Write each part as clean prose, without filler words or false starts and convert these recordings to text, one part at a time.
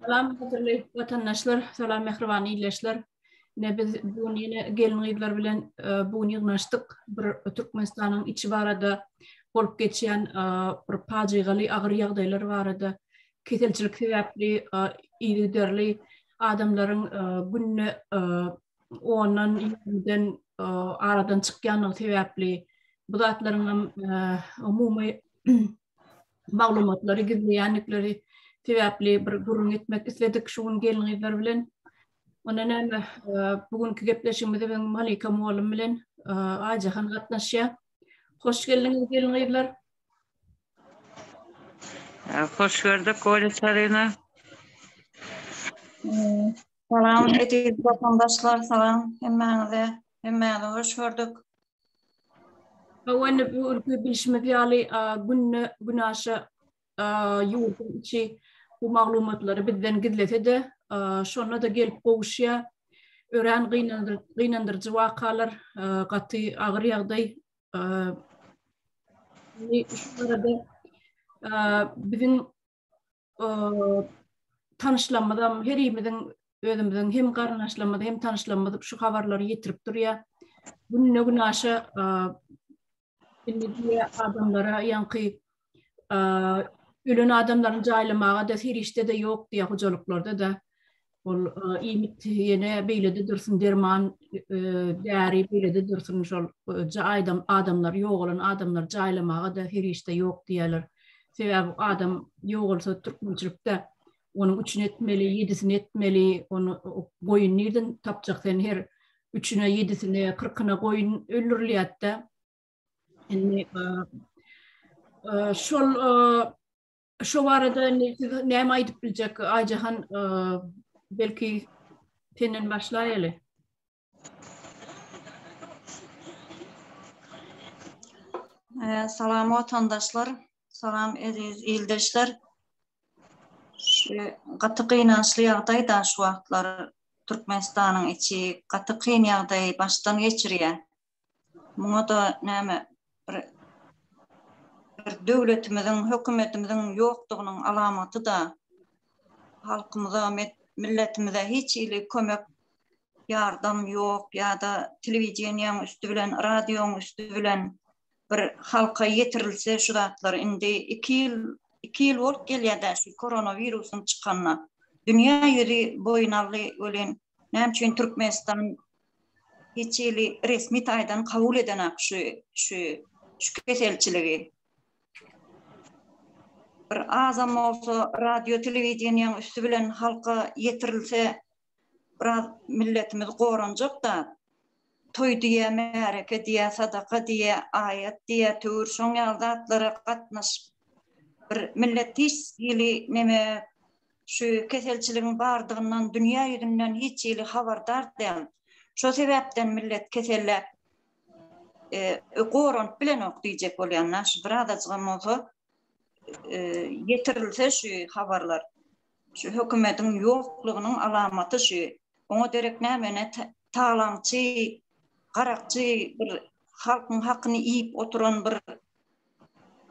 Salam gadyrly watandaşlar, salam mähriban ildeşler. Ine biz bu gün ýene gelin-gyzlar bilen e, bu gün ýygnaşdyk. Bir Türkmenistanyň içi barada bolup geçýän e, bir pajygaly agyr ýagdaýlar barada keselçilik sebäpli e, yzygiderli adamlaryň günde ondan ýigrimiden aradan çykýanlygy sebäpli bu zatlaryň hem umumy maglumatlary gizleýändikleri sebäpli bir gürrüň etmek isledik şu gün gelin-gyzlar bilen. Onda näme, bu günki gepleşigimize biziň Malika mugallym bilen Aýjahan gatnaşýar. Hoş geldiňiz gelin-gyzlar. Hoş gördük Olya Çaryna. Salam eziz watandaşlar, salam hemmäňize. Hemmäňizi hoş gördük. Hawa, indi bu ülke bilşimiz ýaly günde günaşa ýurduň içi bu maglumatlary bizden gizlese-de, şonda-da gelip gowuşýar. Örän gynandyryjy wakalar, gaty agyr ýagdaý. Şu barada biziň tanyşlarymyzam herimiziň özümiziň hem garyndaşlarymyz hem tanyşlarymyz şu habarlary ýetirip durýar. Günde günaşa indi diýe adamlara ýaňky ölen adamlaryny jaýlamaga-da serişde-de ýok diýýär hojalyklarda-da. Ol iýmit ýene beýlede dursun, derman, däri beýlede dursun, şol jaýdam adamlar ýogalan adamlar jaýlamaga-da serişde ýok diýýärler. Sebäbi adam ýogalsa türkmençilikde onuň üçüni etmeli, ýedisini etmeli, ony goýun nirden tapjak sen her üçüne, ýedisine, kyrkyna goýun öldürilýär-de. Indi şol Şu barada indi siz näme aýdyp biljek Aýjahan belki senden başlaýaly. Salam watandaşlar, salam eziz ildeşler. Şu gaty gynançly ýagdaýda şu wagtlar Türkmenistanyň içi gaty kyn ýagdaýy başdan geçirýär. Muňa-da näme bir bir döwletimiziň, hökümetimiziň ýokdugynyň alamaty-da. Halkymyza, milletimize hiç hili kömek, ýardam ýok ýa-da telewideniýäň üsti bilen, radioň üsti bilen bir halka ýetirilse şu zatlar indi iki ýyl, iki ýyl bolup gelýär-dä şu koronawirusyň çykanyna. Dünýä ýüzi boýun aldy welin, näme üçin Türkmenistan hiç hili resmi taýdan kabul edenak şu şu şu keselçiligi. Bir azam bolsa radio telewideniýaň üsti bilen halka ýetirilse biraz milletimiz goranjak da. Toý diýä, märeke diýä, sadaka diýä, aýat diýä, töwir şoň ýaly zatlara gatnaşyp bir millet hiç hili neme Şu keselçiligiň bardygyndan dünýä ýüzünden hiç hili habardar däl. Şo sebäpden millet keselläp goranyp bilenok diýjek bolýan-da. Şu birazajygam bolsa ýetirilse şu habarlar. Şu hökümediň ýoklugynyň alamaty şu. Oňa derek näme ine talaňçy, garakçy bir halkyň hakyny iýip oturan bir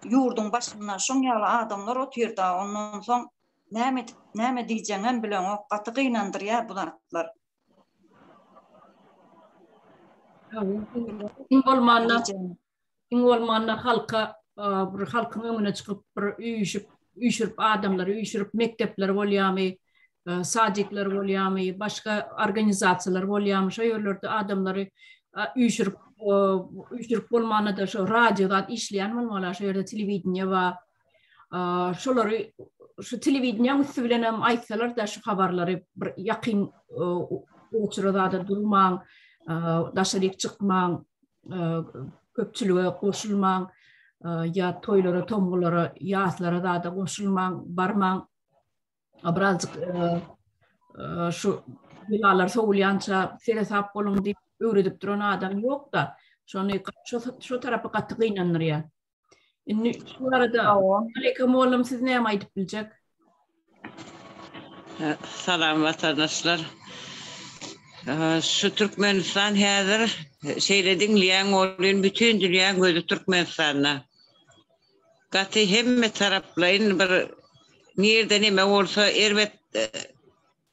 ýurduň başynda şoň ýaly adamlar otyrda ondan soň näme edip näme diýjeňem bileňok gaty gynandyrýar bu zatlar. Iň bolmanda iň bolmanda halka bir halkyň öňüne çykyp bir üýşüp üýşürip adamlary üýşürip mekdepler bolýamy sadikler bolýamy, başga organizasiýalar bolýamy, şo ýerlerde adamlary üýşürip, üýşürip bolmanda-da şo radio zat işleýän bolmaly, şo ýerde telewideniýe bar. Şolary şu telewideniýäň üsti bilen hem aýtsalar-da şu habarlary bir ýakyn uçura zada durmaň, daşaryk çykmaň, köpçülige goşulmaň, ýa toýlara, tomgulara, ýaslara zada goşulmaň, barmaň. Birazjyk şu belalar sowulýança seresap boluň diýip öwredip duran adam ýok-da. Şony şo şo tarapy gaty gynandyrýar. Indi şu barada Aleýka mugallym siz näme aýdyp biljek? Salam watandaşlar. Şu Türkmenistan häzir şeýle diňleýän bolýan bütin dünýäň gözi Türkmenistanda. Gaty hemme taraplaýyn bir. Nirde neme bolsa erbet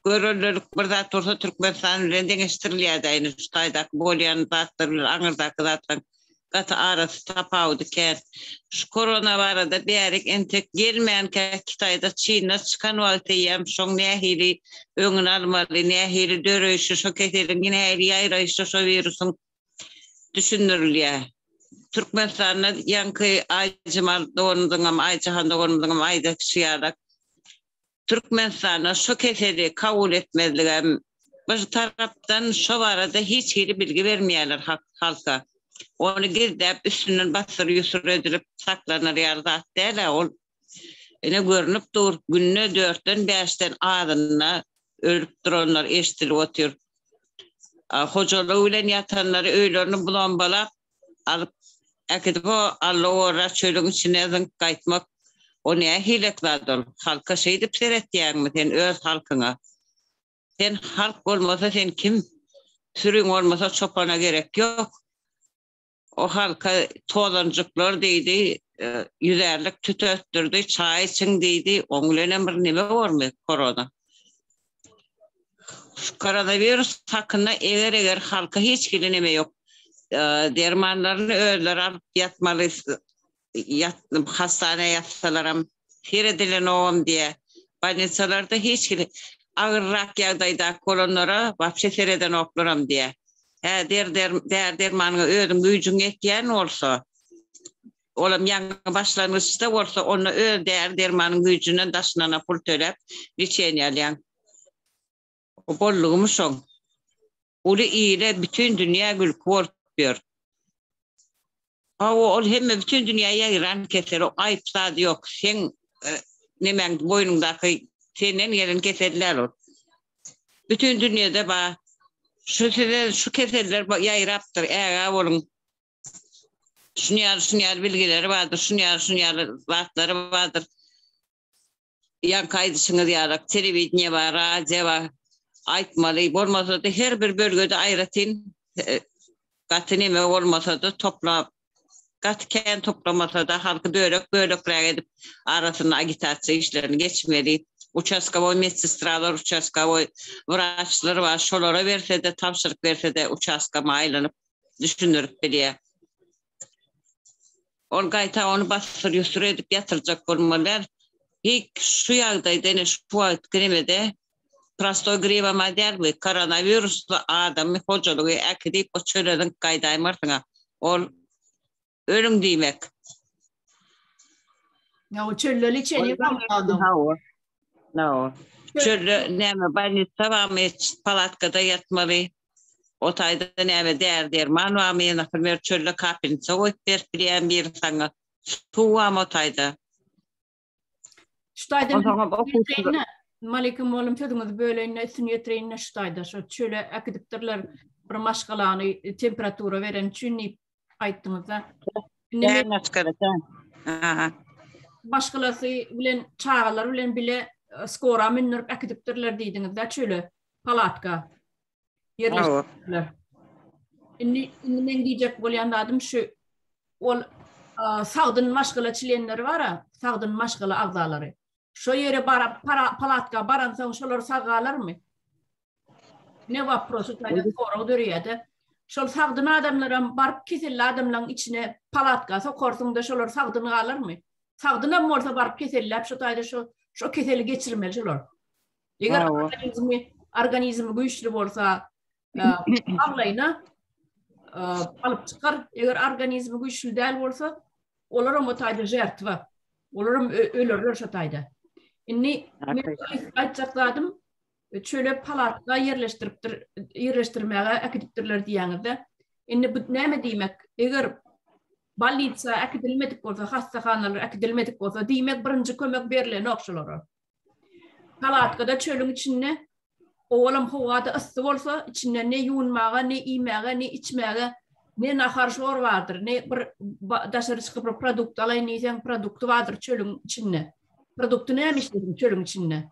görellelik bir zat bolsa Türkmenistan bilen deňeşdirilýärdi indi şu taýdaky bolýan zatlar bilen aňyrdaky zatlaryň gaty arasy tapawudy kän. Şu korona barada bärik entek gelmänkä Kitaýda Çinde çykan wagty eýýäm şoň nähili öňüni almaly, nähili döreýşi şo keseliň nähili ýaýraýşy şo wirusyň düşündirilýär. Türkmenistanda ýaňky Aýjemal doganymyzyňam, Aýjahan doganymyzyňam aýdyşy ýalak, Türkmenistanda şu keseli kabul etmezligem bir tarapdan şo barada hiç hili bilgi bermeýärler halka. Ony gizläp üstünden bassyr-ýusur edilip saklanar ýaly zat däl-ä ol. Ine görnüp dur, günde dörtden-bäşden azynda ölüp duranlar eşidilip otyr. Hojalygy bilen ýatanlary öýlerini blombalap alyp äkidip o allowara çölüň içine zyňyp gaýtmak o nähilek zat ol? Halka şeýdip seretýäňmi sen öz halkyňa? Sen halk bolmasa sen kim? Süriň bolmasa çopana gerek ýok. O halka tozanjyklar diýdi, ýüzärlik tütetdirdi, çaý içiň diýdi, oň bilenem bir neme bormy korona. Şu koronawirus hakynda eger-eger halka hiç hili neme ýok. Dermanlaryny özleri alyp ýatmaly, ýat hassana ýatsalaram seredilenogam diýä. Bolnisalarda hiç hili agyrrak ýagdaýdaky bolanlara wapşe seredenoklaram diýä. Hä der der däri dermanyňa özüň güýjüň ýetýän bolsa, olam ýaňy başlangyçda bolsa onda öz däri dermanyň güýjünden daşynana pul töläp liçeniýe alýaň. O boldugymy şoň. Uly ile bütin dünýä gülki bolup ýör. Hawa ol hemme bütin dünýä ýaýran kesel o aýyp zady ýok seň nemäň boýnuňdaky senden gelen kesel däl ol. Bütin dünýede ba şu size şu keseller ýaýrapdyr ägä boluň. Şuny ýaly şuny ýaly bilgileri bardyr şuny ýaly şuny ýaly zatlary bardyr. Ýaňky aýdyşyňyz ýalak telewideniýe bar, radio bar. Aýtmaly, bolmasa-da her bir bölgede aýratyn gaty neme bolmasa-da toplap, gaty kän toplamasa-da halky bölek-bölekräk edip arasynda agitasiýa işlerini geçmeli. Uçastkowoý medsestralar, uçastkowoý wraçlar bar, şolara berse-de, tabşyryk berse-de uçastkama aýlanyp düşündirip bilýär. Ol gaýta ony bassyr-ýusur edip ýatyrjak bolmaly däl. Hiç şu ýagdaýda ine şu wagtky nemede prostoý gribam-a däl bu, koronawirusly adamy hojalygy äkidip o çöle zyňyp gaýdaýmarsyň-a. Ol ölüň diýmek. Ýa o çölde liçeniýe barmy adam? Hawa. Hawa. Çölde näme bolnitsa barmy, palatkada ýatmaly. O taýda näme däri-derman barmy, naprimer çölde kapelnitsa goýup berip bilýän biri saňa. Suw barmy o taýda? Şu taýda Onsoňam okuwçylar Malikim mugallym sözüňizi böleýin-de üstüni ýetireýin-de şu taýda şo çöle äkidipdirler bir maşgalany temperatura beren üçin diýip aýtdyňyzda. Indi maşgala Aha. Maşgalasy bilen çagalar bilen bile e, skora mündürip äkidipdirler diýdiňizde çöle palatka. Ýerleşdiripdirler. Indi indi men diýjek bolýan zadym şu ol sagdyn maşgala çlenleri bar-a, sagdyn maşgala agzalary. Şo ýere barap palatka baransoň şolar sag galarmy? Ne wopros, şu taýda sorag döreýär-de. Şol sagdyn adamlaram baryp keselli adamlaryň içine palatka sokarsyň-da şolar sagdyn galarmy? Sagdynam bolsa baryp keselläp şu taýda şo şo keseli geçirmeli şolar. Eger organizmi organizmi güýçli bolsa, aglaýyna alyp çykar. Eger organizmi güýçli däl bolsa, olaram o taýda žertwa. Olaram ölerler şo taýda. Indi men aýtjak zadym çöle palatka ýerleşdiripdir, ýerleşdirmäge äkidipdirler diýýäňizde. Indi bu näme diýmek? Eger bolnitsa äkidilmedik bolsa, hassahanalar äkidilmedik bolsa, diýmek birinji kömek berlenok şolara. Palatkada çölüň içinde owalam howada yssy bolsa, içinde ne ýuwunmaga, ne iýmäge, ne içmäge, ne nahar şor bardyr, ne bir daşary çykyp bir produkt alaýyn diýseň, produkty bardyr çölüň içinde. Produkty näme işlediň çölüň içinde?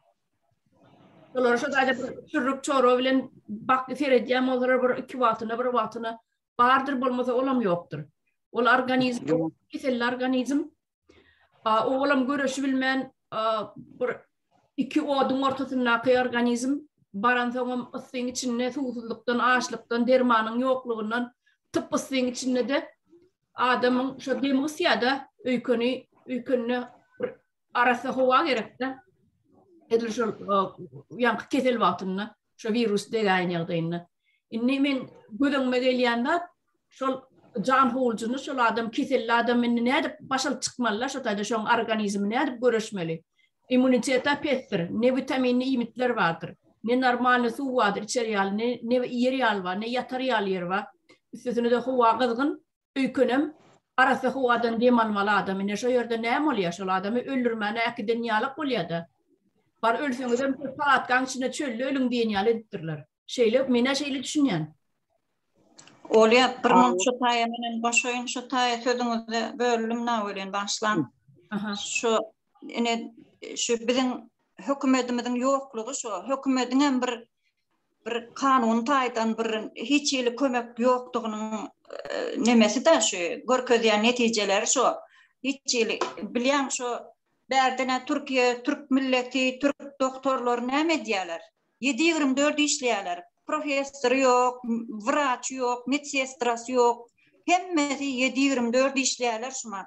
Olar şo taýda bir çürrük çorba bilen bak seredýän bolsalar bir iki wagtyna bir wagtyna bardyr bolmasa olam ýokdur. Ol organizm keselli organizm. Owalam göreşi bilmän. bir iki oduň ortasyndaky organizm baransoňam yssyň içinde suwsuzlykdan, açlykdan, dermanyň ýoklugyndan typ yssyň içinde-de adamyň şo demi gysýar-da, öýkeni, öýkenine bir arassa howa gerek-de. Edil şol ýaňky kesel wagtynda, şo wirus degäýen ýagdaýynda. Indi men göz öňüme gelýän zat, şol jan howuljyny şol adam keselli adam indi nädip baş alyp çykmalylar şo taýda şoň organizmi nädip göreşmeli? Immuniteta pesdir, ne witaminli iýmitler bardyr, ne normalny suw bardyr içer ýaly, ne ne iýer ýaly bar, ne ýatar ýaly ýer bar. Üstesine-de howa gyzgyn, öýkenem arassa howadan dem almaly adam. Ine şo ýerde näme bolýar? Şol adamy öldürmäne äkiden ýalak bolýar-da. Bar ölseňizem palatkaň içinde çölde ölüň diýen ýaly edipdirler. Şeýle, men-ä şeýle düşünýän. Olýa, bir munt şu taýa menem goşaýyn, şu taýa sözüňizi böldüm na welin bagyşlaň. Şu ine şu biziň hökümetimiziň ýoklugy şu hökümediňem bir bir kanun taýdan bir hiç hili kömek ýokdugynyň nemesi-de şu görkezýän netijeleri şu. Hiç hili bilýäň şu bärde-nä Türkiýe, türk milleti, türk doktorlary näme edýärler? Ýedi 24 işleýärler. Professory ýok, wraçy ýok, medsestrasy ýok. Hemmesi ýedi 24 işleýärler şuma.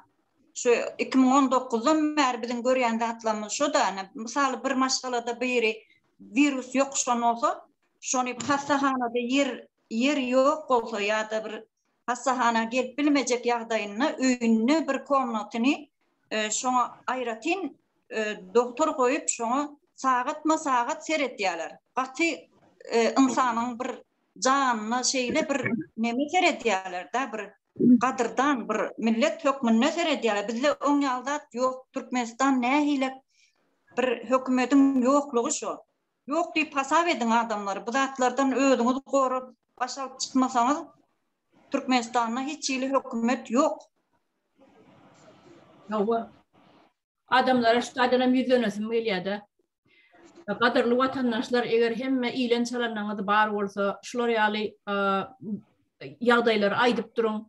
Şu 2019-dan bäri biziň görýän zatlarymyz şo-da, mysaly bir maşgalada biri wirus ýokuşan bolsa, şony hassahanada ýer ýer ýok bolsa ýa-da bir hassahana gelip bilmejek ýagdaýynda öýünde bir komnatyny şoňa aýratyn dogtor goýup şoňa sagatma-sagat seredýärler. Gaty ynsanyň bir janyna şeýle bir neme seredýärler-de bir gadyrdan bir millet hökmünde seredýärler. Bizde oň ýaly zat ýok. Türkmenistan nähili bir hökümediň ýoklugy şo. Ýok diýip hasap ediň adamlary. Bu zatlardan özüňiz gorap baş alyp çykmasaňyz Türkmenistanda hiç hili hökümet ýok. Hawa. Adamlara şu taýdan hem ýüzlenesim gelýär-de. Gadyrly watandaşlar, eger hemme iýlen çalanyňyz bar bolsa, şular ýaly ýagdaýlary aýdyp duruň.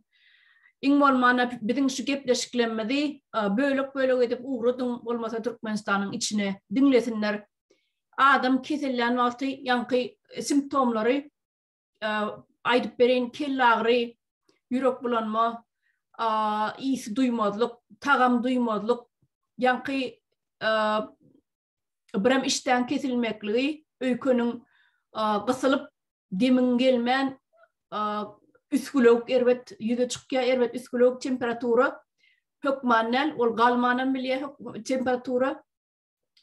Iň bolmanda biziň şu gepleşiklerimizi bölek-bölek edip ugradyň, bolmasa Türkmenistanyň içine diňlesinler. Adam kesellän wagty ýaňky simptomlary aýdyp bereýin, kellagry, ýürek bulanma, ys duýmazlyk, tagam duýmazlyk, ýaňky birem işdäň kesilmekligi, öýkeniň gysylyp, demiň gelmän, üsgülewük erbet ýüze çykýar, erbet üsgülewük temperatura hökman däl, ol galmanam bilýär temperatura.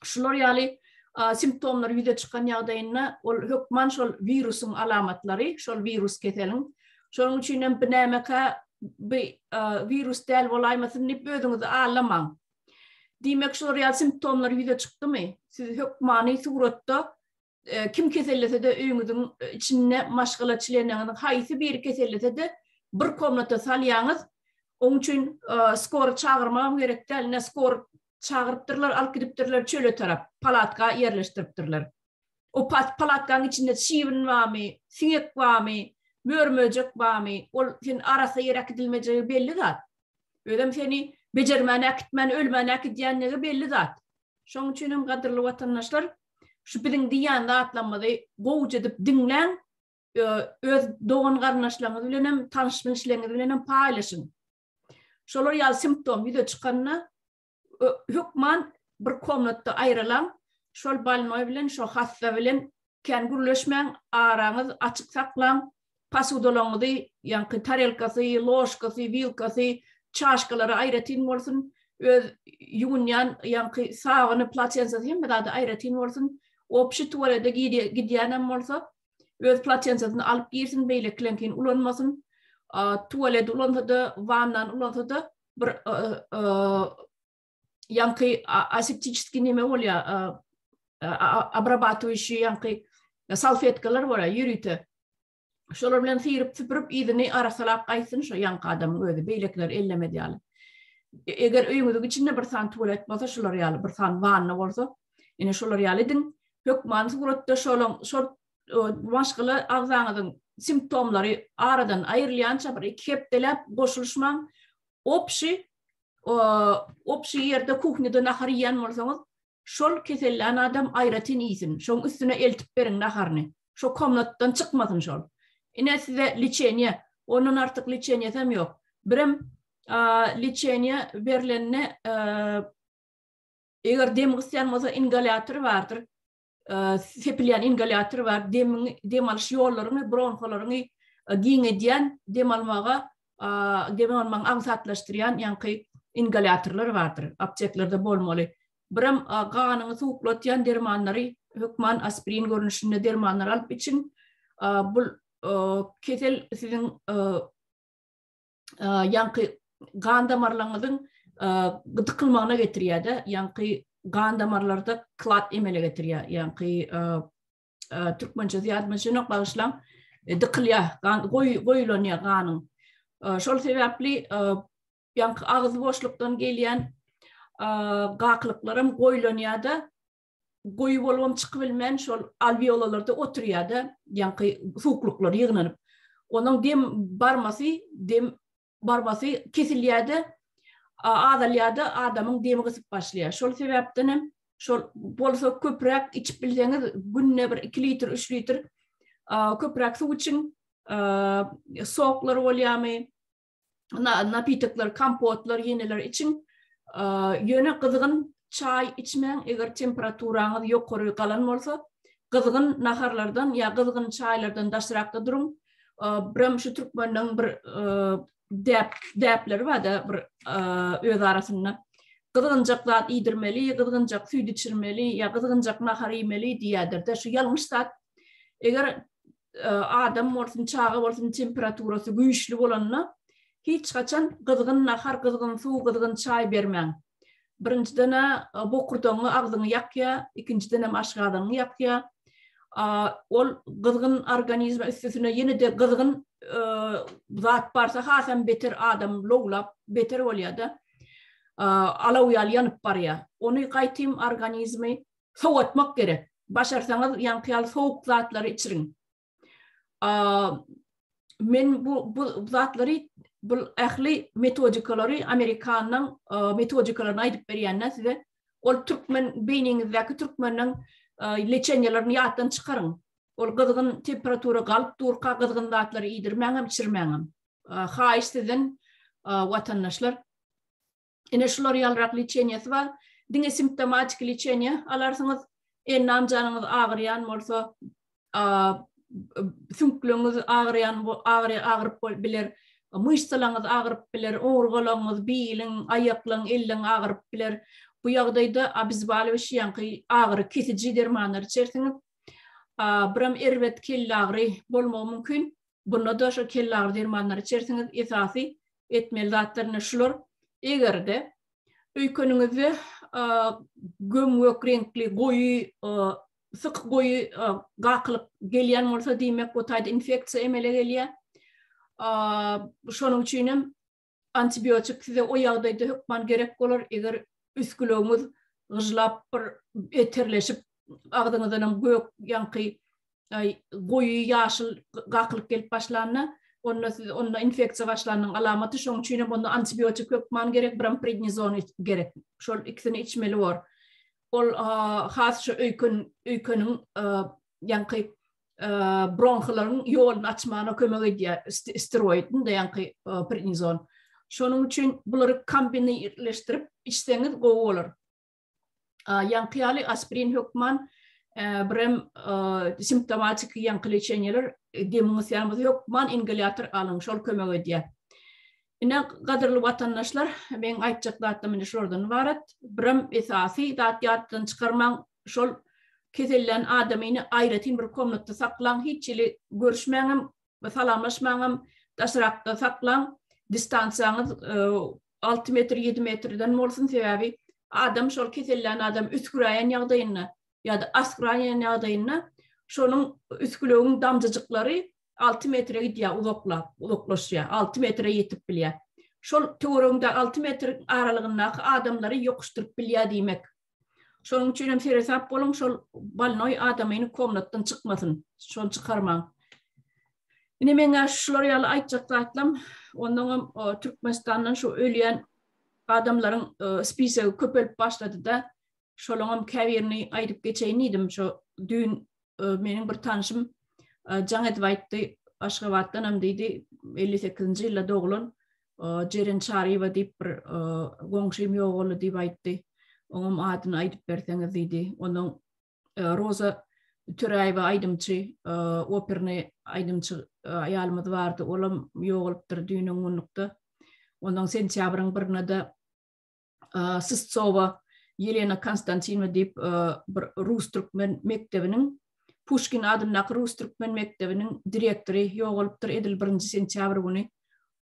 Şular ýaly simptomlar ýüze çykan ýagdaýynda ol hökman şol wirusyň alamatlary, şol wirus keseliň. Şonuň üçin hem bu nämekä bu wirus däl bolaýmasyn diýip özüňizi aldamaň. Diýmek şular ýaly simptomlar ýüze çykdymy, siz hökmany suratda kim kesellese-de öýüňiziň içinde maşgala çlenleriňiziň haýsy biri kesellese-de bir komnata salýaňyz. Oň üçin skory çagyrmagam gerek däl. Ine skor çagyrypdyrlar, alyp gidipdirler çöle tarap, palatka ýerleşdiripdirler. O palatkanyň içinde çybyn barmy, siňek barmy, mör-möjek barmy, ol sen arassa ýere äkidilmejegi belli zat. Özem seni bejermäne äkitmän, ölmäne äkidýänligi belli zat. Şonuň üçin hem gadyrly watandaşlar, şu biziň diýýän zatlarymyzy gowuja edip diňläň, öz dogan-garyndaşlaryňyz bilen hem, tanyş-bilişleriňiz bilen hem paýlaşyň. Şolar ýaly simptom ýüze çykanda hökman bir komnatda aýrylaň, şol bolnoý bilen, şo hassa bilen kän gürleşmäň, araňyz açyk saklaň, posudalaryňyzy, ýaňky tarelkasy, ložkasy, wilkasy, çaşkalary aýratyn bolsun, öz ýuwunýan ýaňky sabyny, platensasy hemme zady aýratyn bolsun. Obşi tualete gidýänem bolsa, öz platensasyny alyp girsin, beýlekileňkini ulanmasyn. Tualeti ulansa-da, wannany ulansa-da bir ýaňky aseptiçeskiý neme bolýar, obrabatywaýuşiý ýaňky salfetkalar bolýar ýörite. Şolar bilen syryp süpürip yzyny arassalap gaýtsyn şo ýaňky adamyň özi, beýlekiler ellemez ýaly. Eger öýüňiziň içinde bir sany tualet bolsa, şular ýaly bir sany wanna bolsa, ine şolar ýaly ediň. Hökmany suratda şolaň şol maşgala agzaňyzyň simptomlary aradan aýrylýança bir iki hepdeläp goşulyşmaň. Obşi obşi ýerde kuhnýada nahar iýen bolsaňyz, Şol kesellän adam aýratyn iýsin. Şoň üstüne eltip beriň naharyny. Şo komnatdan çykmasyn şol. Ine size liçeniýe. Ondan artyk liçeniýesem ýok. Birem liçeniýe berlende eger dem gysýan bolsa ingalýatory bardyr. Sepilýän ingalýator bar. Demiň dem alyş ýollaryňy, bronholaryňy giňedýän, dem almaga, dem almagyň aňsatlaşdyrýan ýaňky ingalýatorlar bardyr. Apteklerde bolmaly. Birem ganyňy suwuklatýan dermanlary hökman aspirin görnüşinde dermanlar alyp içiň. Bu kesel siziň ýaňky gan damarlaryňyzyň dykylmagyna getirýär-de, ýaňky gan damarlarda klat emele getirýär. Ýaňky türkmençesi ýadyma düşenok, bagyşlaň. Dykylýar, gan goýulanýar ganyň. Şol sebäpli ýaňky agyz boşlukdan gelýän gakylyklaram goýulanýar-da, goýy bolubam çykybilmän şol alweolalarda oturýar-da, ýaňky suwuklyklar ýygnanyp. Onuň dem barmasy, dem barmasy kesilýär-de, azalýar-da, adamyň demi gysyp başlaýar. Şol sebäpden hem şol bolsa köpräk içip bilseňiz, günde bir 2 litr, 3 litr köpräk suw içiň. Soklar bolýarmy? Napitoklar, kompotlar, ýeneler içiň. Ýöne gyzgyn çaý içmäň, eger temperaturaňyz ýokary galan bolsa, gyzgyn naharlardan ýa gyzgyn çaýlardan daşrakda duruň. Birem şu türkmenleň bir däp däpleri bar-da bir öz arasynda. Gyzgynjak zat iýdirmeli, gyzgynjak süýt içirmeli ýa gyzgynjak nahar iýmeli diýýärler-de. Şu ýalňyş zat. Eger adam bolsun, çaga bolsun temperaturasy güýçli bolanda hiç haçan gyzgyn nahar, gyzgyn suw, gyzgyn çaý bermäň. Birinjiden-ä bokurdagyňy, agzyňy ýakýar, ikinjidenem aşgazanyňy ýakýar. Ol gyzgyn organizme üstesine ýene-de gyzgyn zat barsa hasam beter adam lowlap beter bolýar-da. Alaw ýaly ýanyp barýar. Ony gaýtym organizmi sowatmak gerek. Başarsaňyz ýaňky ýaly sowuk zatlary içiriň. Men bu bu zatlary bu ähli metodikalary Amerikanyň metodikalaryny aýdyp berýän-de size. Ol türkmen beýniňizdäki türkmeniň leçenýalaryny ýatdan çykaryň. Ol gyzgyn temperatura galyp durka gyzgyn zatlary iýdirmäňem, içirmäňem. Haýyş sizden watandaşlar. Ine şular ýalyrak liçeniýasy bar. Diňe simptomatiki liçeniýa alarsyňyz. Endam janyňyz agyrýan bolsa, süňkleriňiz agyrýan agyry agyryp biler, myşsalaryňyz agyryp biler, oňurgalaryňyz, biliň, aýaklaryň, elleň agyryp biler. Bu ýagdaýda obezboliwaýuş ýaňky agyry kesiji dermanlary içersiňiz. Biram erbet kellagyry bolmagy mümkin. Bunda-da şo kellagyry dermanlary içersiňiz. Esasy etmeli zatlar ine şular. Eger-de öýkeniňizde göm-gök reňkli goýy, syk goýy gakylyk gelýän bolsa, diýmek o taýda infeksiýa emele gelýär. Şonuň üçin hem antibiotik size o ýagdaýda hökman gerek bolar. Eger üsgülegiňiz gyjlap bir beterleşip, agzyňyzdan hem gök ýaňky goýy ýaşyl gakylyk gelip başlanda, onda siz onda infeksiýa başlanyň alamaty, şonuň üçin hem onda antibiotik hökman gerek, biram prednizon gerek. Şol ikisini içmeli bor. Ol has şu öýken öýkeniň ýaňky bronhlaryň ýoluny açmagyna kömek edýär steroidin de ýaňky prednizon. Şonuň üçin bulary kombinirleşdirip içseňiz gowy bolar. Ýaňky ýaly aspirin hökman birem simptomatiki ýaňky leçeniýeler demiň gysýan bolsa hökman ingalýator alyň, şol kömek edýär. Ine gadyrly watandaşlar, meň aýtjak zatlarym ine şulardan ybarat. Birem esasy zat ýatdan çykarmaň, şol kesellän adamyny aýratyn bir komnatda saklaň, hiç hili görüşmäňem, salamlaşmaňam, daşrakda saklaň, distansiýaňyz 6 metr, 7 metrden bolsun, sebäbi adam şol kesellän adam üsgüräýen ýagdaýynda ýa-da asgyraýan ýagdaýynda şonuň üsgülegiň damjajyklary 6 metre gidýär uzaklap, uzaklaşýar, 6 metre ýetip bilýär. Şol töwereginde 6 metr aralygyndaky adamlary ýokuşdyryp bilýär diýmek. Şonuň üçin hem seresap boluň, şol bolnoý adamyny komnatdan çykmasyn, şony çykarmaň. Ine meň şular ýaly aýtjak zatlam, ondan hem Türkmenistandan şu ölýän adamlaryň spisegi köpelip başlady-da. Şolaňam käbirini aýdyp geçeýin diýdim. Şo düýn meniň bir tanşym jaň edip aýtdy, Aşgabatdanam diýdi, 58-nji ýylda doglan Jeren Çaryýewa diýip bir goňşym ýogaldy diýip aýtdy. Oňam adyny aýdyp berseňiz diýdi. Onuň Roza Töräýewa aýdymçy, operny aýdymçy aýalymyz bardy. Olam ýogalypdyr düýn öňňunlukda. Ondan sentýabryň birine-de Sytsowa Ýelena Konstantinowna diýip bir rus-türkmen mekdebiniň Puşkin adyndaky rus-türkmen mekdebiniň direktory ýogalypdyr edil birinji sentýabr güni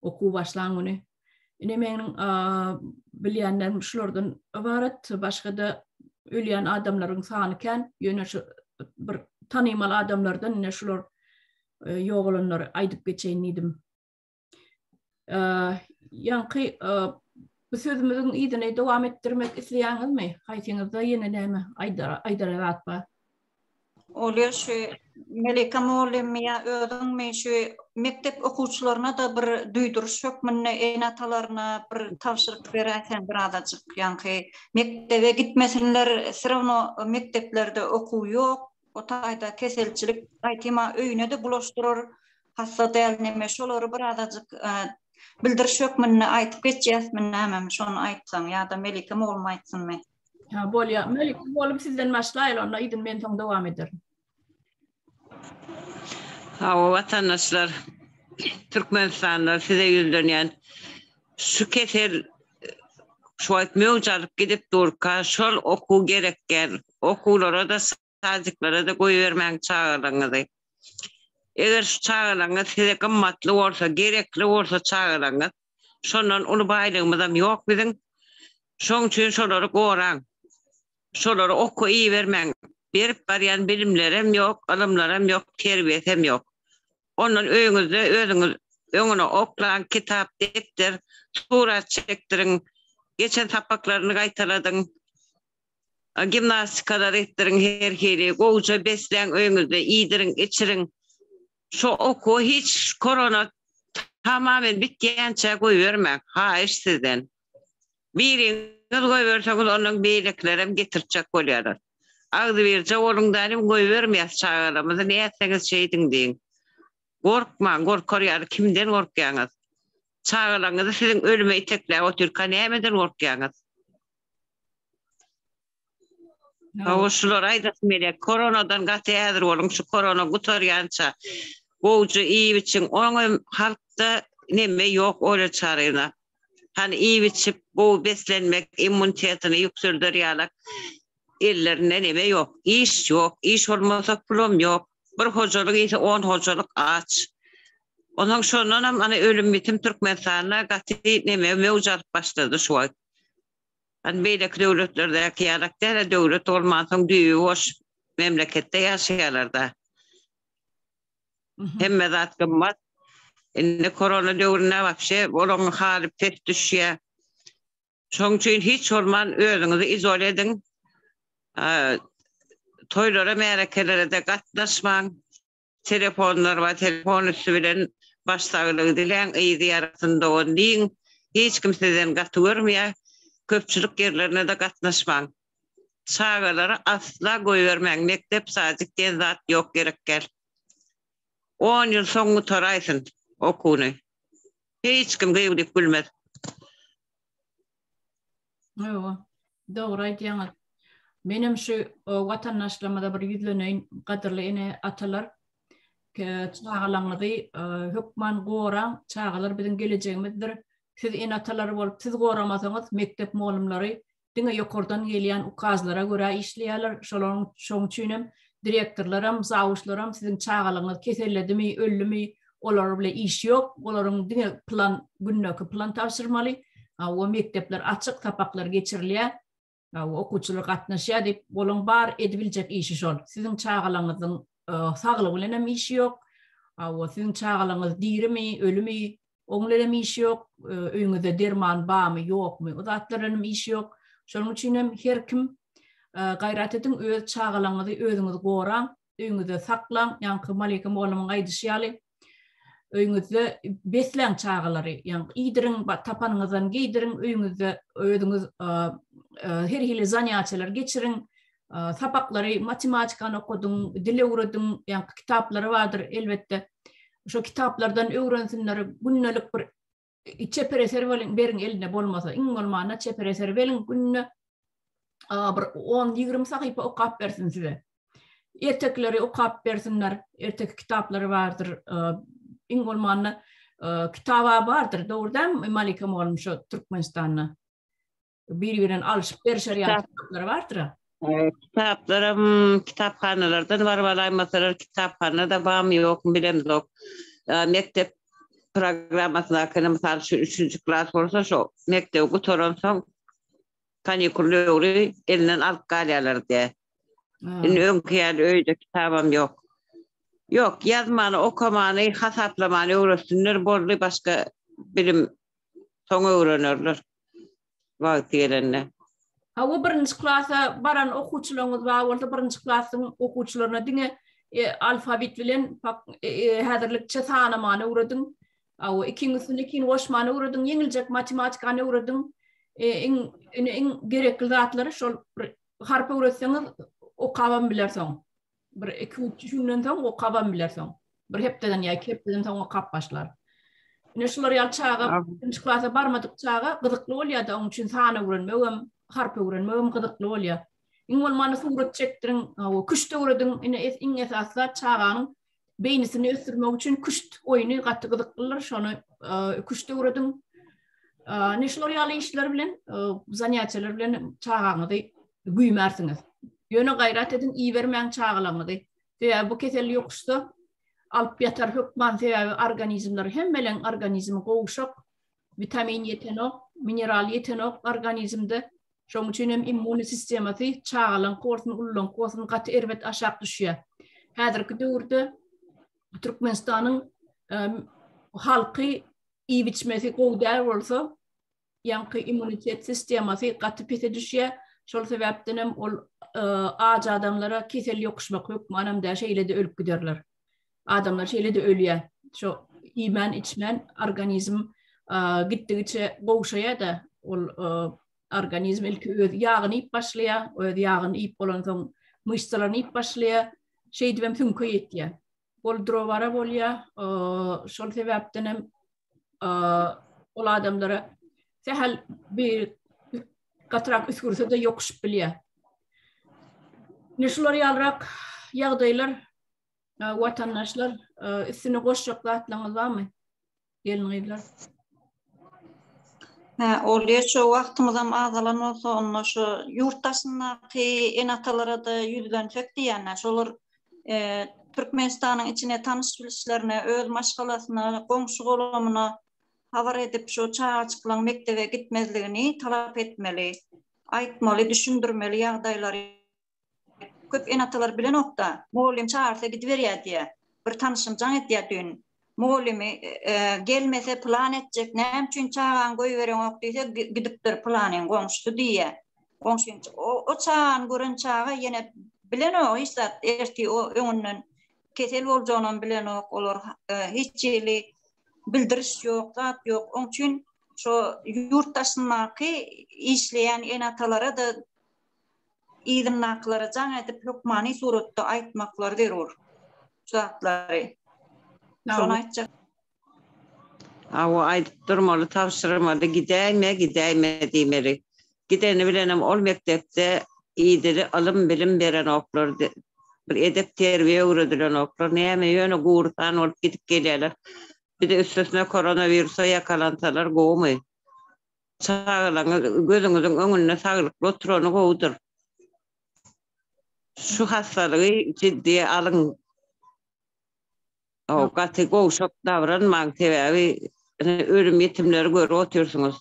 okuw başlan güni. Ine meniň bilýänlerim şulardan ybarat. Başga-da ölýän adamlaryň sany kän. Ýöne şu bir tanymal adamlardan ine şular ýogalanlary aýdyp geçeýin diýdim. Ýaňky bu sözümiziň yzyny dowam etdirmek isleýäňizmi? Haýsyňyzda ýene näme aýdara aýdara zat bar? Olýa şu Melike mugallymmy ýa özüňmi şu mekdep okuwçylaryna-da bir duýduryş hökmünde ene-atalaryna bir tabşyryk beräýseň birazajyk ýaňky mekdebe gitmesinler srawno mekdeplerde okuw ýok o taýda keselçilik gaýtyma öýüne-de bulaşdyrar Hassa däl neme şolary birazajyk bildiriş hökmünde aýtyp geçýäsmi nämemi şony aýtsaň ýa-da Melike mugallym aýtsynmy. Ha bolýa. Melike mugallym sizden başlaýyl onda yzyny men soň dowam ederin. Hawa watandaşlar Türkmenistanlylar size ýüzlenýän şu kesel şu wagt möwç alyp gidip durka şol okuw gerek däl okuwlara-da Sadiklara-da goýbermäň çagalaryňyzy. Eger şu çagalaryňyz size gymmatly bolsa, gerekli bolsa çagalaryňyz, şondan uly baýlygymyzam ýok biziň. Şoň üçin şolary goraň. Şolary okuwa ibermäň. Berip barýan bilimlerem ýok, ylymlaram ýok, terbiýesem ýok. Ondan öýüňizde özüňiz öňüne oklaň, kitap, depder, surat çekdiriň, geçen sapaklaryny gaýtaladyň. Gimnastikalar etdiriň her hili, gowja besläň öýüňizde, iýdiriň, içiriň. Şo okuwa hiç korona tamamen bitýänçä goýbermäň, haýyş sizden. Biriňiz goýberseňiz ondan beýlekilerem getirtjek bolýarlar. Agzybirje boluň dänim goýbermeýäs çagalarymyzy nätseňiz şeýdiň diýiň. Gorkmaň, gorkar ýaly kimden gorkýaňyz? Çagalaryňyzy siziň ölüme itekläp otyrka nämeden gorkýaňyz? Hawa şulary aýdasym gelýär. Koronadan gaty häzir boluň şu korona gutarýança gowja iýip içiň. Oňam halkda neme ýok Olýa Çaryna. Hany iýip içip gowy beslenmek immunitetini ýükselder ýalak ellerinde neme ýok. Iş ýok. Iş bolmasa pulam ýok. Bir hojalyk iýse on hojalyk aç. Onsoň şondanam ana ölüm ýitim Türkmenistanda gaty neme möwç alyp başlady şu wagt. Hany beýleki döwletlerdäki ýalak däl-ä döwlet bolmansoň düýbi boş memleketde ýaşaýarlar-da. Hemme zat gymmat. Indi korona döwründe wapşe olaryň haly pes düşýär. Şoň üçin hiç bolman özüňizi izole ediň. Toýlara, märekelere-de gatnaşmaň. Telefonlar bar, telefon üsti bilen baş saglygy diläň, yzy ýarasyn dogan diýiň. Hiç kim sizden gaty görmeýär. Köpçülik ýerlerine-de gatnaşmaň. Çagalary asla goýbermäň, mekdep, sadik diýen zat ýok gerek däl. On ýyl soň gutaraýsyn okuwyny. Hiç kim gyýw diýip gülmez. Hawa, dogry aýdýaňyz. Menem şu watandaşlarymyza bir ýüzleneýin, gadyrly ene-atalar. Çagalaryňyzy hökman goraň, çagalar biziň gelejegimizdir. Siz ene-atalar bolup, siz goramasaňyz, mekdep mugallymlary diňe ýokardan gelýän ukazlara görä işleýärler. Şolaryň şoň üçin hem direktorlaram, zawuçlaram siziň çagalaryňyz keselledimi, öldümi, olar bile iş ýok. Olaryň diňe plan, gündeki plan tabşyrmaly. Hawa, mekdepler açyk, sapaklar geçirilýär. Hawa, okuwçylar gatnaşýar diýip, olaň bar edibiljek işi şol. Siziň çagalaryňyzyň saglygy bilen hem işi ýok. Hawa, siziň çagalaryňyz dirimi, ölümi, Oň bilenem işi ýok, öýüňizde derman barmy, ýokmy, o zatlar bilenem işi ýok. Şonuň üçin hem her kim gaýrat ediň, öz çagalaryňyzy özüňiz goraň, öýüňizde saklaň, ýaňky Malika mugallymyň aýdyşy ýaly, öýüňizde besläň çagalary, ýaňky iýdiriň, tapanyňyzdan geýdiriň, öýüňizde özüňiz. Her hili zanýatiýalar geçiriň. Sapaklary, matematikany okadyň, dil öwrediň, ýaňky kitaplary bardyr elbetde. Şo kitaplardan öwrensinler, gündelik bir çeper eser beriň, beriň eline bolmasa, iň bolmanda çeper eser beriň günde bir 10-20 sahypa okap bersin size. Ertekileri okap bersinler, erteki kitaplary bardyr. Iň bolmanda kitaba bardyr, dogry dälmi Malika mugallym şo Türkmenistanda? Bir-birine alşyp berişer ýaly kitaplary bardyr. Kitaplaram kitaphanalardan baryp alaýmasalar kitaphana-da barmy ýokmy bilemzok. Mekdep programmasyndakyny mysal üçin üçünji klas bolsa şo mekdebi gutaransoň kanikul döwri elinden alyp galýarlar diýýär. Indi öňki ýaly öýde kitabam ýok. Ýok, ýazmany, okamany, hasaplamany öwretsinler boldy, başga bilim soň öwrenerler wagty gelende. Hawa birinji klasa baran okuwçylaryňyz bar bolsa birinji klasyň okuwçylaryna diňe alfabit bilen häzirlikçe sanamany öwrediň. Hawa ikiň üstüne ikini goşmany öwrediň, ýeňiljek matematikany öwrediň. Iň ine iň gerekli zatlary şol bir harp öwretseňiz okabam biler soň. Bir 2-3 günden soň okabam biler soň. Bir hepdeden ýa 2 hepdeden soň okap başlar. Ine şular ýaly çaga birinji klasa barmadyk çaga gyzykly bolýar-da, onuň üçin san öwrenmegem, harp öwrenmegem gyzykly bolýar. Iň bolmanda surat çekdiriň, küşt öwrediň. Ine iň esasy zat çaganyň beýnisini ösdürmek üçin küşt oýny gaty gyzyklydyr. Şony küşt öwrediň. Ine şular ýaly işler bilen, zanýatiýalar bilen çagaňyzy güýmärsiňiz. Ýöne gaýrat ediň, ibermäň çagalaryňyzy. Sebäbi bu kesel ýokuşsa, alyp ýatar hökman, sebäbi organizmler hemmeleň organizmi gowşak, witamin ýetenok, mineral ýetenok organizmde. Şonuň üçin hem immun sistemasy çagalaňky bolsun, ululaňky bolsun gaty erbet aşak düşýär. Häzirki döwürde Türkmenistanyň halky iýip-içmesi gowy däl bolsa, ýaňky immunitet sistemasy gaty pese düşýär. Şol sebäpden hem ol aç adamlara kesel ýokuşmak hökmanam däl, şeýle-de ölüp giderler. Adamlar şeýle-de ölýär. Şo iýmän, içmän organizm gitdigiçe gowşaýar-da, ol organizm ilki öz ýagyny iýip başlaýar, öz ýagyny iýip bolansoň myşsalaryny iýip başlaýar, şeýdibem süňke ýetýär. Ol dura-bara bolýar. Şol sebäpden hem ol adamlara sähel bir gatyrak üsgürse-de ýokuşyp bilýär. Ine şular ýalyrak ýagdaýlar watandaşlar üstüne goşjak zatlaryňyz barmy? Gelin-gyzlar. Hä, bolýa şo wagtymyzam azalan bolsa onda şo ýurt daşyndaky ene-atalara-da ýüzlensek diýýän-ä. Şolar Türkmenistanyň içine tanyş-bilişlerine, öz maşgalasyna, goňşy-golamyna habar edip şo çagajyklaň mekdebe gitmezligini talap etmeli. Aýtmaly, düşündirmeli ýagdaýlary. Köp ene-atalar bilenok-da. Mugallym çagyrsa gidiberýär diýýär. Bir tanyşym jaň etýär düýn. Mugallymy gelmese pylan etjek, näme üçin çagaňy goýbereňok diýse, gidipdir pylanyň goňşusy diýýär. Goňşyň o çagany gören çaga ýene bilenok hiç zat, ertir o öňünden kesel boljagynam bilenok, olar hiç hili bildiriş ýok, zat ýok. Oň üçin şo ýurt daşyndaky işleýän ene-atalara-da yzyndakylara jaň edip hökmany suratda aýtmaklary zerur şu zatlary. Şony aýtjak. Hawa aýdyp durmaly tabşyrmaly gidäýme gidäýme diýmeli. Gideni bilenem ol mekdepde idili ylym bilim berenoklar bir edep terbiýe öwredilenoklar näme ýöne gury san bolup gidip gelýäler. Bir de üstesine koronawirusa ýakalansalar gowumy. Çagalaryňyz gözüňiziň öňünde saglykly oturany gowudyr. Şu hassalygy jiddiýe alyň. Gaty gowşak dabranmaň, sebäbi ölüm ýetimleri görüp otyrsyňyz.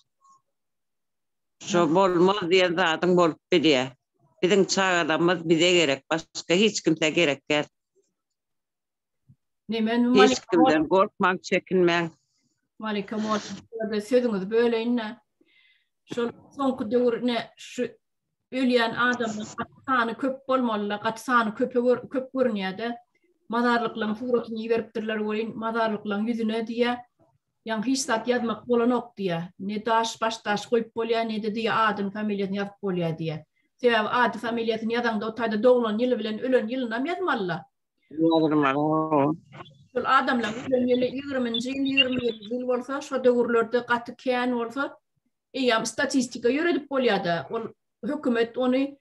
Şo bolmaz diýen zadyň bolup bilýär. Biziň çagalarymyz bize gerek, başga hiç kimsä gerek däl. Hiç kimden gorkmaň, çekinmäň. Malika mugallym, sözüňizi böleýin-de. Şol soňky döwür ine şu ölýän adamlaryň gaty sany köp bolmaly-da, gaty sany köpe köp görünýär-de. Mazarlyklaryň suratyny iberipdirler welin, mazarlyklaryň ýüzüne diýýär. Ýaňy hiç zat ýazmak bolanok diýýär. Ne daş, baş daş goýup bolýar, ne-de diýýär adyny, familiýasyny ýazyp bolýar diýýär. Sebäbi ady, familiýasyny ýazaňda o taýda doglan ýyly bilen ölen ýylynam ýazmaly-la. Ýazylmaly, hawa. Şol adamlaryň ölen ýyly ýigriminji ýyl, 21-nji ýyl bolsa, şo döwürlerde gaty kän bolsa, eýýäm statistika ýöredip bolýar-da. Ol hökümet ony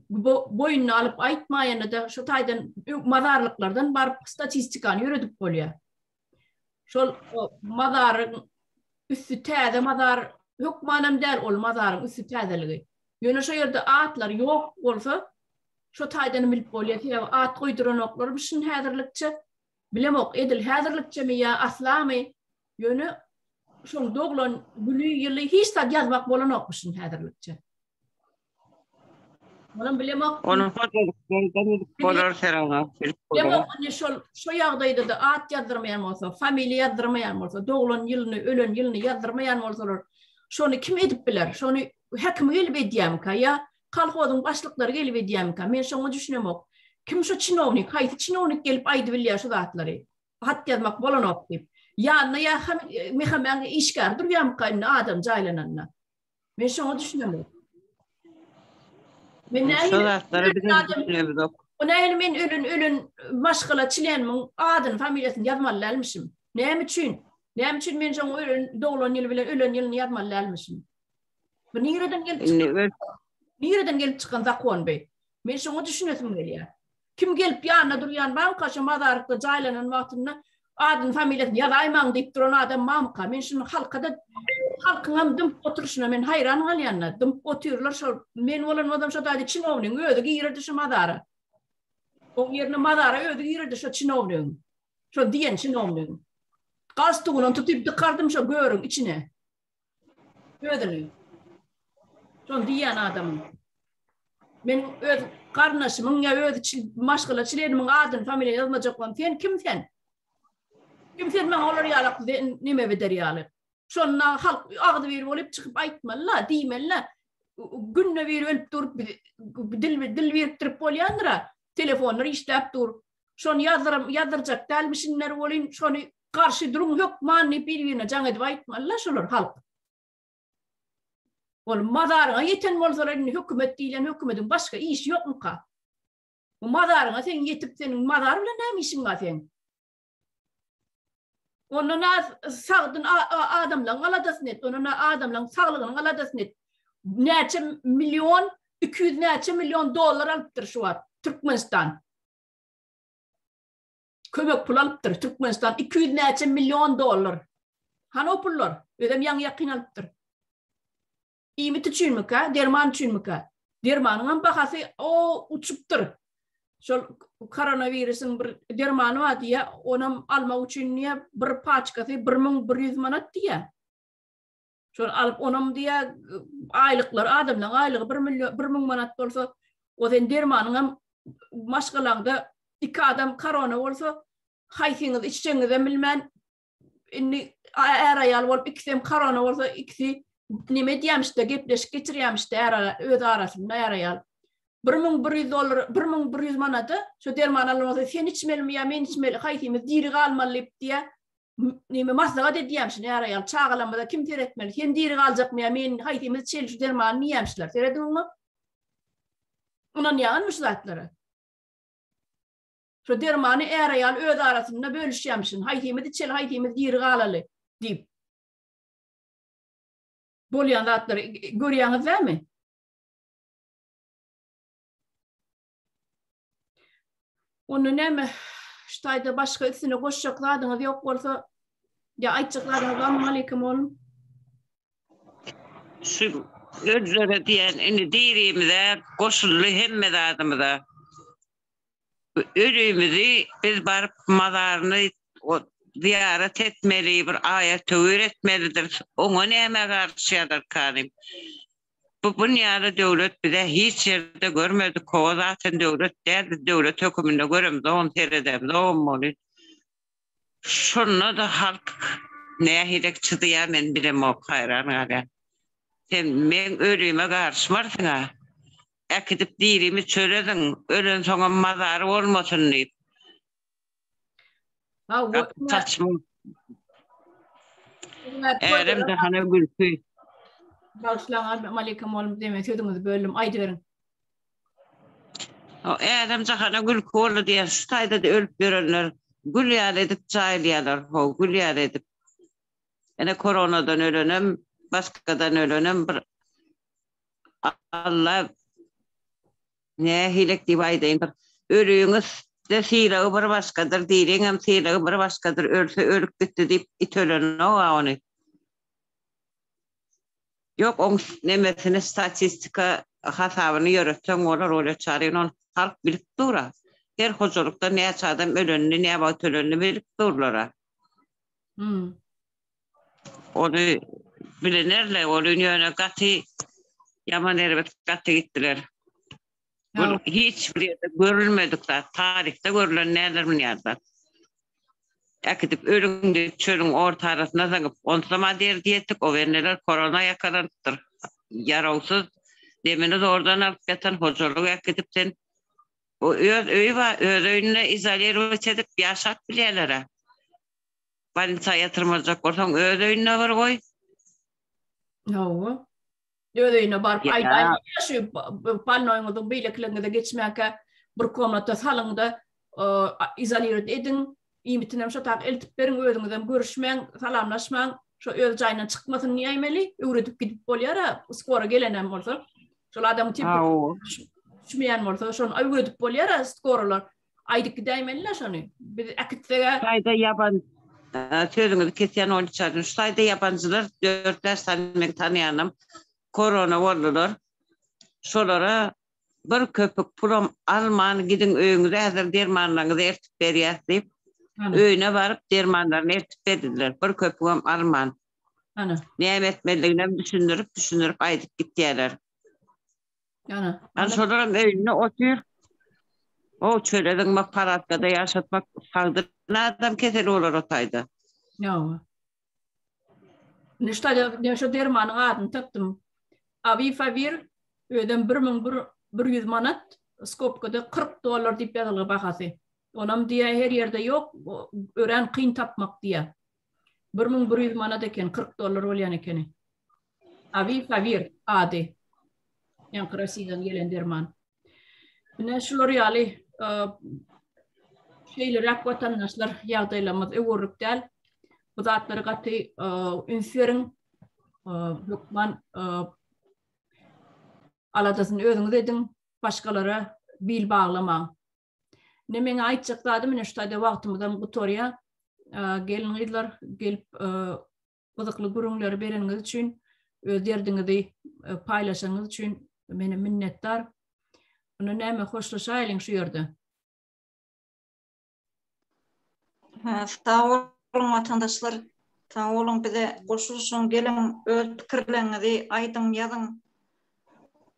boýnuna alyp aýtmaýanda-da şo taýdan mazarlyklardan baryp statistikany ýöredip bolýar. Şol mazaryň üsti täze mazar hökmanam däl ol mazaryň üsti täzeligi. Ýöne şo ýerde atlar ýok bolsa şo taýdan bilip bolýar. Sebäbi at goýduranoklarmyşyn häzirlikçe. Bilemok edil häzirlikçemi ýa aslamy. Ýöne şoň doglan güni, ýyly hiç zat ýazmak bolanokmyşyn häzirlikçe. Onam bilemok. Onu hojalyklardan bilip bolar Serana. Bilip bolar. Bilemok, indi şol şo ýagdaýda-da at ýazdyrmaýan bolsa, familiýa ýazdyrmaýan bolsa, doglan ýylyny, ölen ýylyny ýazdyrmaýan bolsalar, şony kim edip biler? Şony häkim gelip edýärmikä ýa kolhozyň başlyklary gelip edýärmikä? Men şoňa düşünemok. Kim şo çinownik, haýsy çinownik gelip aýdybilýär şu zatlary? Hat ýazmak bolanok diýip. Ýanynda ýa MHM-iň işgäri durýarmyka indi adam jaýlananda? Men şoňa düşünemok. Men nähili Şo zatlara biz düşünemizok. O nähili men ölen ölen maşgala çlenimiň adyny, familiýasyny ýazmaly dälmişim? Näme üçin? Näme üçin men şoň ölen doglan ýyly bilen ölen ýylyny ýazmaly dälmişim? Bu nireden gelip çykan? Nireden gelip çykan zakon bu? Men şoňa düşünesim gelýär. Kim gelip ýanyna durýan barmyka şo mazarlykda jaýlanan wagtynda adyny familiýasyny ýazaýmaň diýip duran adam barmyka? Men şuny halkada halkyňam dymyp oturyşyna men haýran galýanda dymyp otyrlar şol men bolan bolsam şo taýda çinownigiň özi girerdi şo mazara. Oň ýerine mazara özi girerdi şo çinownigiň. Şo diýen çinownigiň. Galstugynam tutyp dykardym şo görüň içine. Özüni. Şony diýýän adamyň. Men öz garyndaşymyň ýa öz maşgala çlenimiň adyny, familiýasyny ýazmajak bolam. Sen kim sen? Kim sen maňa olar ýalak neme beder ýaly? Şonda halk agzybir bolup çykyp aýtmaly-la, diýmeli-la. Günde biri ölüp durup dil dil birikdirip bolýandyr-a. Telefonlar işläp dur. Şony ýazdyrym ýazdyrjak dälmişinler welin, şony garşy duruň hökman diýip bir-birine jaň edip aýtmaly-la şolar halk. Ol mazaryňa ýeten bolsalar indi hökümet diýlen hökümediň başga işi ýokmyka? Bu mazaryňa seň ýetip seniň mazar bilen näme işiň bar seň? Ondan az sagdyn adamlaryň aladasyny et, ondan adamlaryň saglygynyň aladasyny et. Näçe million, 200 näçe million dollar alypdyr şu wagt Türkmenistan. Kömek pul alypdyr Türkmenistan 200 näçe million dollar. Hany o pullar? Özem ýaňy ýakyn alypdyr. Iýmit üçinmikä, derman üçinmikä? Dermanyňam bahasy o uçupdyr. Şol koronawirusyň bir dermany bar diýýär, onam almak üçin diýýär, bir paçkasy 1100 manat diýýär. Şol alyp onam diýýär, aýlyklar adamlaryň aýlygy 1 million 1000 manat bolsa, o sen dermanyňam maşgalaňda iki adam korona bolsa, haýsyňyz içjegiňizem bilmän indi är-aýal bolup ikisem korona bolsa ikisi neme edýämişde gepleşik geçirýämişde är öz arasynda är-aýal. 1100 dollar 1100 manada şu derman alan bolsa sen içmelimi ýa men içmeli haýsymyz diri galmaly diýip diýä neme maslahat edýämişin är-aýal çagalarymyza kim seretmeli sen diri galjakmy ýa men haýsymyz içeli şu dermany diýýämişler serediň oňa ynanýaňyzmy şu zatlara Şo dermany är-aýal öz arasynda bölüşýämişin, haýsymyz içeli, haýsymyz diri galaly diýip. Bolýan zatlary görýäňiz dämi? Onda näme, şu taýda başga üstüne goşjak zadyňyz ýok bolsa, ýa aýtjak zadyňyz barmy, Aleýkum oglum? Şu ölülere diýen, indi dirimize goşuldy hemme zadymyza. Ölümizi biz baryp mazaryny zyýarat etmeli, bir aýat-töwir etmelidiris. Oňa nämä garyşýarlarkany? Bu bunýaly döwlet bize hiç ýerde görmedik, howa zaten döwlet däl, biz döwlet höküminde göremzogam, seredemzogam ony. Şonda-da halk nähilek çydaýar men bilemok, haýran galýan. Sen meň ölüme garyşmarsyň-a. Äkidip dirimi çöreziň, ölensoňam mazary bolmasyn diýip. Saçma. Älem jahana gülki. Bagyşlaň Malika mugallym deme sözüňizi böldüm aýdyberiň. Älem jahana gülki boldy diýýän şu taýda-da ölüp ýörenler gül ýaly edip jaýlaýarlar how gül ýaly edip. Ene koronadan ölenem başgadan ölenem bir Alla nähilek diýip aýdaýyn bir ölüňiz-de sylagy bir başgadyr diriňem sylagy bir başgadyr ölse ölüp gitdi diýip it ölenok-a ony. Ýok oň nemesini statistika hasabyny ýöretseň bolar Olýa Çaryna ony halk bilip dura. Her hojalykda näçe adam ölenini näwagt ölenini bilip durlara. Hmm. Ony bilenerle ony ýöne gaty ýaman erbet gaty gitdiler. Bu hiç bir ýerde görülmedik zat, taryhda görülen däldir muny zat. Äkidip ölüň diýip çölüň orta arasyna zyňyp, onsama derdi ýetik, o bendeler korona ýakalanypdyr. Ýarawsyz, demini zordan alyp ýatan hojalygy äkidip sen o öz öýi bar, öz öýünde izolirowat edip ýaşap bilýärler-ä. Bolnisa ýatyrmajak bolsaň öz öýünde bir goý. Hawa. Öz öýüne baryp aýdaýmaly şu bolnoýyňyzyň beýlekileriňize geçmäkä bir komnata salyňda izolirowat ediň, iýmitinem şo tak eltip beriň, özüňizem görüşmäň, salamlaşmaň, şo öz jaýyndan çykmasyn diýäýmeli, öwredip gidip bolýar-a, skora gelenem bolsa. Şol adamyň temperaturasy düşmeýän bolsa, şony öwredip bolýar-a skoralar. Aýdyp gidäýmeli-le şony. Biz äkitseg-ä. Şu taýda ýaban sözüňizi kesýän Olçadyn. Şu taýda ýabanjylar dört-bäş sany meň tanaýanym korona boldular. Şolara bir köpük pulam alman gidiň öýüňize häzir dermanlaryňyzy eltip berýäs diýip, öýüne baryp dermanlaryny eltip berdiler. Bir köpügem alman. Ana. Näme etmelidiginem düşündirip, düşündirip aýdyp gitýärler. Ana. Ana şolaram öýünde otyr. O çöle zyňmak, palatkada ýaşatmak sagdyn adam keseli bolar o taýda. Ýa. Indi şu taýda men şu dermanyň adyny tapdym. Avifavir özem 1100 manat, skobkada 40 dollar diýip ýazylgy bahasy. Onam diýä her ýerde ýok, örän kyn tapmak diýä. 1100 manat eken, 40 dollar bolýan ekeni. Avifavir ady. Ýaňky Rossiýadan gelen derman. Ine şular ýaly şeýleräk watandaşlar ýagdaýlarymyz öwerlik däl. Bu zatlary gaty üns beriň. Hökman aladasyny özüňiz ediň, başgalara bil baglamaň. Ine meň aýtjak zadym ine şu taýda wagtymyzam gutarýar. Gelin gyzlar gelip Gyzykly gürrüňleri bereniňiz üçin, öz derdiňizi e, paýlaşanyňyz üçin menem minnetdar. Onda näme hoşlaşaýlyň şu ýerde. Ha, sag boluň watandaşlar. Sag boluň bize goşulyşyň, geliň öz pikirleriňizi aýdyň, ýazyň.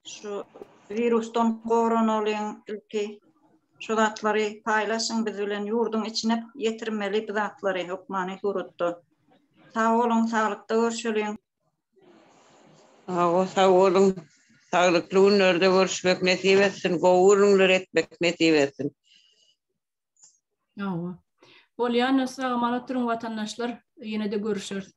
Şu wirusdan goranalyň ilki. Şu zatlary paýlaşyň biz bilen ýurduň içine ýetirmeli bu zatlary hökmany suratda. Sag boluň saglykda görşeliň. Hawa sag boluň. Saglykly günlerde görüşmek nesip etsin, gowy gürrüňler etmek nesip etsin. Hawa. Bolýan sag-aman oturyň watandaşlar, ýene-de görüşeris.